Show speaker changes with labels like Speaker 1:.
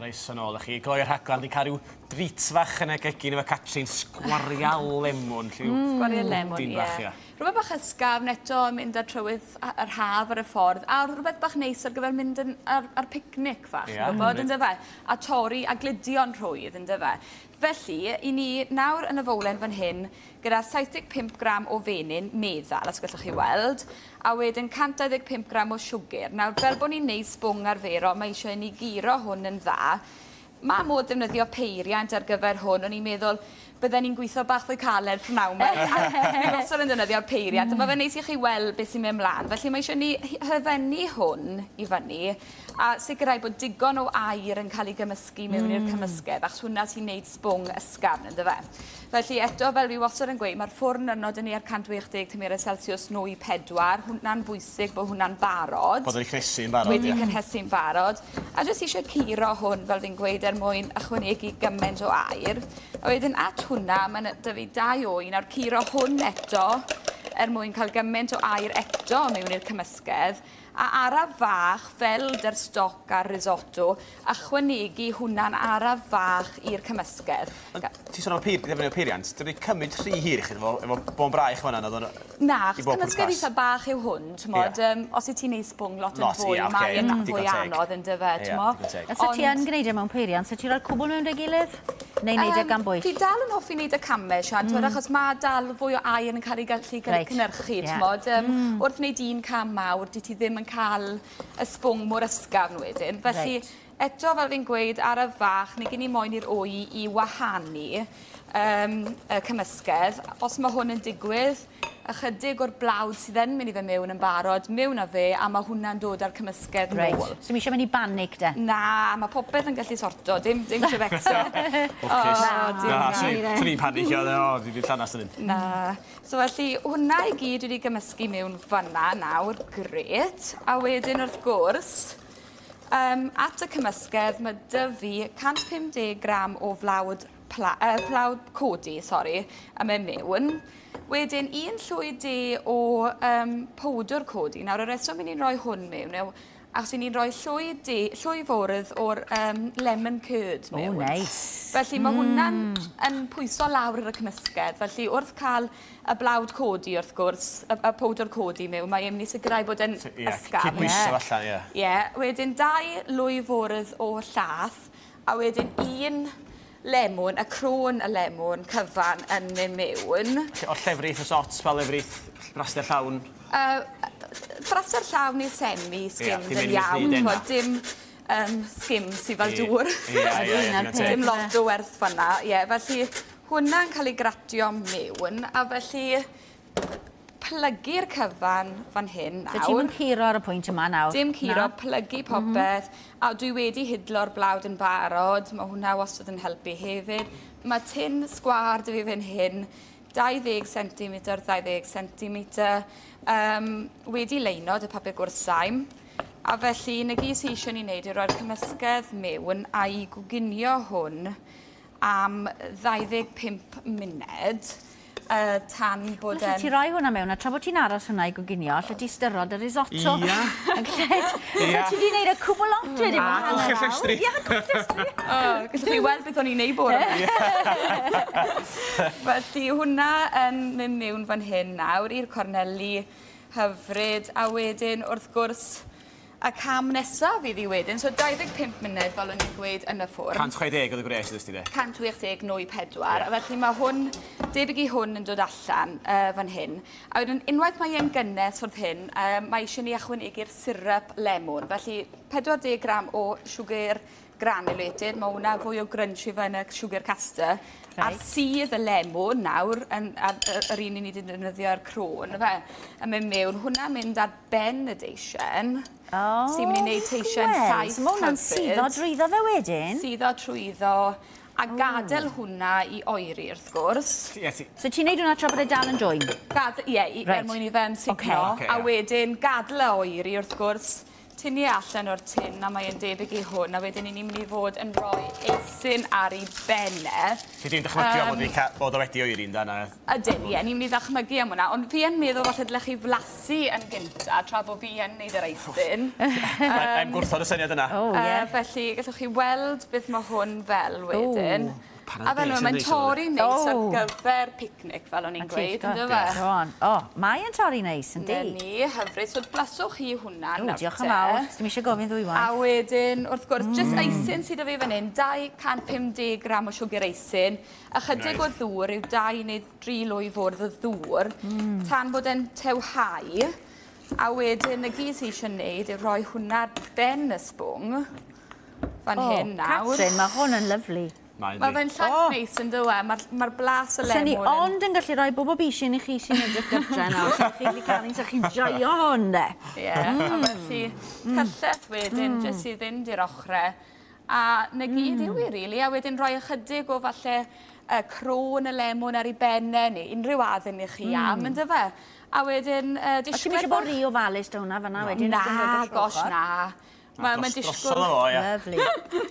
Speaker 1: Croeso nôl i chi. Gloi'r rhaglen, di cael rhyw drit fach yn y gegin efo Catrin, sgwaria lemwn.
Speaker 2: Sgwaria lemwn, ie. Rhywbeth bach ysgafn eto yn mynd ar trywydd yr haf ar y ffordd, a rhywbeth bach neis ar gyfer mynd yn, ar picnic fach, gwybod, yndyfe? A torri a glidio'n rhwydd, yndyfe? Felly, i ni nawr yn y fowlen fan hyn, gyda 75 gram o fenyn meddal, os gallwch chi weld, a wedyn 125 gram o siwgr. Nawr, fel bod ni'n neud sbwng arferol, mae eisiau i ni guro hwn yn dda. Mae modd defnyddio peiriant ar gyfer hwn. O'n i'n meddwl bydden ni'n gweithio bach fwy caled prynawn 'ma. Fi wastad yn defnyddio'r peiriant, a ma' fe'n neis i chi weld beth sy'n mynd mlaen. Felly mae eisiau ni hyfennu hwn i fyny a sicrhau bod digon o aer yn cael ei gymysgu mewn i'r cymysgedd, achos hwnna sy'n neud sbwng ysgafn, yndyfe. Felly eto, fel fi wastad yn gweud, mae'r ffwrn yno 'da ni ar 180 tymheredd Celsius nwy 4. Hwnna'n bwysig bod hwnna'n barod.
Speaker 1: Bod wedi cynhesu'n barod.
Speaker 2: Wedi cynhesu'n barod. A jyst eisiau curo hwn, fel fi'n gweud, er mwyn ychwanegu gymaint o aer. A wedyn at hwnna, mae 'da fi 2 wy. Nawr curo hwn eto, er mwyn cael gymaint o aer eto mewn i'r cymysgedd. A araf fach, fel dy'r stoc a'r risotto, ychwanegu hwnna'n araf fach i'r cymysgedd.
Speaker 1: Ti'n sôn am defnyddio peiriant, dydy cymryd rhy hir i chi efo bon braich fan'na?
Speaker 2: Na, achos cymysgedd eitha bach yw hwn, t'mod, os wyt ti'n neud sbwng lot yn fwy, mae'n fwy anodd yndyfe, t'mo'.
Speaker 3: Os wyt ti yn gwneud e mewn peiriant, so ti'n rhoi'r cwbl mewn 'da'i gilydd? Neu neud e gan bwyll?
Speaker 2: Fi dal yn hoffi neud y camau, Sian, t'mod, achos mae dal fwy o aer yn cael ei gallu cynhyrchu, t'mod. Wrth wneud un cam mawr, di ti ddim yn cael y sbwng mor ysgafn wedyn. Felly, eto, fel fi'n gweud, ar y fach, neu gyn i moyn i'r wy i wahanu y cymysgedd. Os mae hwn yn digwydd, ychydig o'r blawd sydd yn mynd i fe mewn yn barod, mewn â fe, a mae hwnna'n dod â'r cymysgedd nôl.
Speaker 3: So mi eisiau mynd i banic, de?
Speaker 2: Na, mae popeth yn gallu sorto, dim eisiau becso.
Speaker 1: Na, swn i'n panicio, o, fi wedi llanast yn un.
Speaker 2: Na. So felly, hwnna i gyd wedi gymysgu mewn fanna nawr, grêt. A wedyn, wrth gwrs, at y cymysgedd, mae 'da fi 150 gram o flawd flawd codi, sori, a mynd mewn. Wedyn, un llwy de o powdr codi. Nawr, y reswm i ni'n rhoi hwn mewn yw achos i ni'n rhoi llwy fwrdd o'r lemon curd mewn.
Speaker 3: Oh, nice.
Speaker 2: Felly mae hwnna'n yn pwyso lawr ar y cymysgedd. Felly wrth cael y blawd codi, wrth gwrs, y powdr codi mewn, mae'n mynd i sicrhau bod yn ysgafn.
Speaker 1: Cydbwyso allan, ie.
Speaker 2: Ie, wedyn 2 lwy fwrdd o llath, a wedyn un lemwn, y crôn y lemwn cyfan yn mynd mewn.
Speaker 1: O'r llefrith, os ots, fel lefrith, braster llawn?
Speaker 2: Braster llawn neu semi-skimmed yn iawn. Dim skim sydd fel dŵr. Dim lot o werth fan'na. Ie, felly hwnna'n cael ei gratio mewn, a felly plygu'r cyfan fan hyn nawr.
Speaker 3: So ti'n mynd curo ar y pwynt yma nawr?
Speaker 2: Dim curo, plygu popeth. A dwi wedi hidlo'r blawd yn barod. Mae hwnna wastad yn helpu hefyd. Mae tin sgwâr 'da fi fan hyn, 20 cm, 20 cm, wedi leino 'da papur gwrthsaim. A felly, 'na gyd sy eisiau ni wneud yw roi'r cymysgedd mewn a'i goginio hwn am 25 munud. Tan bod
Speaker 3: Wel, ti roi hwnna mewn, a tra bod ti'n aros hwnna i goginio, lle ti styrod y risotto.
Speaker 1: Ia.
Speaker 3: So ti di wneud y cwbl lot wedyn.
Speaker 1: A golchi'r llestri.
Speaker 3: Ia, golchi'r llestri.
Speaker 2: Gallwch chi weld beth o'n i'n neud bore yma. Felly hwnna yn mynd mewn fan hyn nawr i'r corneli hyfryd, a wedyn wrth gwrs y cam nesaf fydd i wedyn, so 25 munud fel o'n i'n gweud yn y ffwrn.
Speaker 1: 160 oedd y gwres ydys ti de?
Speaker 2: 180 nwy 4, a felly mae hwn, debyg i hwn yn dod allan fan hyn. A wedyn unwaith mae e'n gynnes wrth hyn, mae eisiau ni ychwanegu'r syrup lemwn, felly 40 gram o siwgr granulated, mae hwnna fwy o crunch i fe yn y siwgr caster. A sydd y lemwn nawr, yr un i ni wedi defnyddio ar crôn, fe, yn mynd mewn, hwnna'n mynd ar ben y deisen. Sy'n mynd i wneud teisen llaeth
Speaker 3: So mae hwnna'n suddo drwyddo fe wedyn?
Speaker 2: Suddo trwyddo, a gadael hwnna i oeri wrth gwrs.
Speaker 3: So ti'n neud hwnna tra bod e dal yn dwym?
Speaker 2: Ie, er mwyn i fe'n sugno. A wedyn gadael e oeri wrth gwrs, Tynnu e allan o'r tin a mae e'n debyg i hwn a wedyn 'yn ni mynd i fod yn rhoi eisin ar 'i ben e.
Speaker 1: Ti di'n dychmygu o bod 'di bod o wedi oeri yndan a...
Speaker 2: Ydyn, ie, ni'n mynd i ddychmygu am hwnna, ond fi yn meddwl falle dylech chi flasu yn gynta tra bo fi yn neud yr eisin.
Speaker 1: I'm gwrthod y syniad yna.
Speaker 3: O, ie.
Speaker 2: Felly, gallwch chi weld beth mae hwn fel wedyn. A fel mae'n torri neis ar gyfer picnic, fel o'n i'n gweud, ynddo fe?
Speaker 3: Go on. O, mae yn torri neis, yndi?
Speaker 2: Na ni, hyfryd. So, blaswch chi hwnna nawr te.
Speaker 3: Diolch yn fawr. Dim eisiau gofyn ddwywaith.
Speaker 2: A wedyn, wrth gwrs, jyst eisin sydd 'da fi fan hyn, 250 gram o siwgr eisin, ychydig o ddŵr, yw 2 neu 3 lwy fwrdd o ddŵr, tan bod e'n tewhau. A wedyn, y gyd sydd eisiau gwneud yw rhoi hwnna ar ben y sbwng, fan hyn nawr.
Speaker 3: Catrin, mae hwn yn lyfli.
Speaker 2: Mae fe'n llaeth neis yn dyw e, mae'r blas y lemon...
Speaker 3: Sen ni ond yn gallu rhoi bob o bishyn i chi sy'n edrych gytre nawr. Sen chi'n gallu cael un, sen chi'n joio hwn, de.
Speaker 2: Ie, a felly cyllell wedyn, jyst i fynd i'r ochrau. A na gyd yw i, rili, a wedyn rhoi ychydig o falle crôn y lemon ar ei benne, neu unrhyw addyn i chi am, yn dyfe? A wedyn
Speaker 3: disgwyl... Ti'n eisiau bod rhy ofalus da hwnna fan'na wedyn?
Speaker 2: Na, gosh, na.
Speaker 1: Mae'n disgwyl... Drosodd o, ie.
Speaker 3: Lyfli.